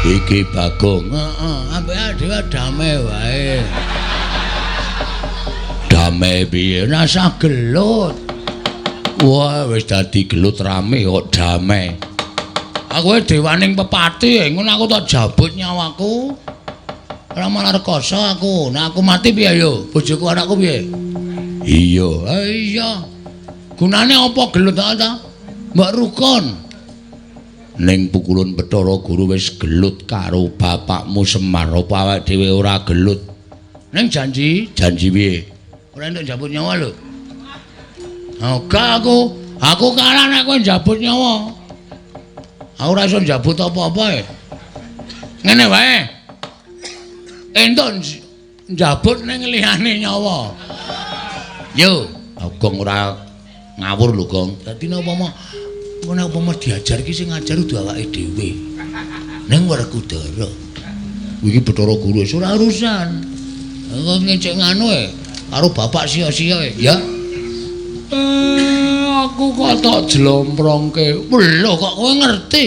Iki Bagong, heeh, ambek dhewe damai wae. Damai piye? Rasah gelut. Wah, wis dadi gelut rame kok damai. Aku dewaning pepati, ngono aku tak jabut nyawaku. Ora malah rekoso aku. Nek aku mati piye yo? Bojoku anakku piye? Iya, iya. Gunane apa gelut ta? Mbok rukun. Ning pukulun Bathara Guru wis gelut karo bapakmu Semar, apa awake dhewe ora gelut? Ning janji, janji piye? Ora entuk njabut nyawa lho. Ora aku, aku kalah nek kowe njabut nyawa. Aku ora iso njabut apa-apa e. Ngene wae. Entuk njabut ning liyane nyawa. Yo, Gong ora ngawur lho, Gong. Dadi napa mau nek upama diajar iki sing ngajar kudu awake dhewe. Ning Werkudara. Iki Bathara Guru wis ora urusan. Kok ngecek nganu e karo bapak sia-sia e, ya. Aku kok tak jlomprongke. Lho kok kowe ngerti?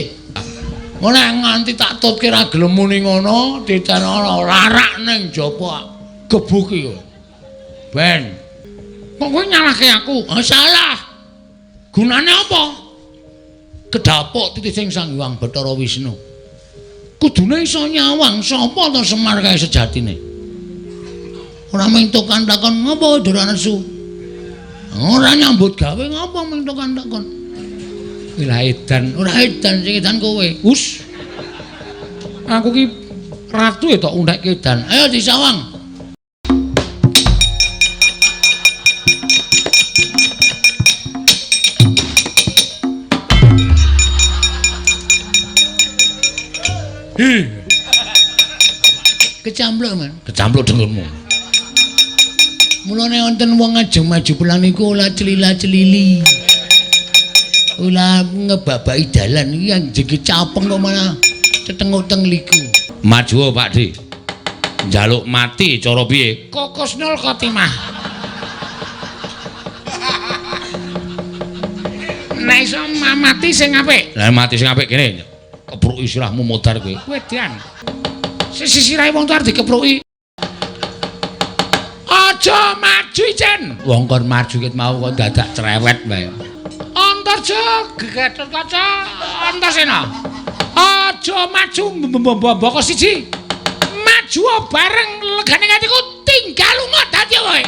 Nek nganti tak tutke ra gelem muni ngono, ditenono larak ning jaba gebuki kowe. Ben. Kok kowe nyalahke aku? Oh, salah. Gunane apa? Kedapuk titising Sang Hyang Bathara Wisnu. Kudune iso nyawang sapa to Semar kae sejatine. Ora mung tokan takon ngopo Ndara Nesu. Ora nyambut gawe ngopo mung tokan takon. Ora edan, ora edan sing edan kowe. Hus. Aku ki ratu e tok unekke edan. Ayo disawang. Hi. Kecampluk, Man. Kecampluk dengkulmu. Mulane wonten wong ngajeng maju pelang niku ora celila-celili. Ora ngebabaki dalan iki anjing capeng kok malah cetenguk teng liku. Maju Pak Di. Njaluk mati cara piye? Kokosnul khotimah. Nek iso mati sing apik. Lah mati sing apik kene. Kepruki sirahmu modar kowe. Wedan. Sisi sirahe wong tuwa arep dikepruki. Aja maju Ijen. Wong kon maju ket mau kok dadak cerewet wae. Antarja gegetut kaca Antasena. Aja maju mboko siji. Maju bareng legane atiku tinggal lunga dadi kowe.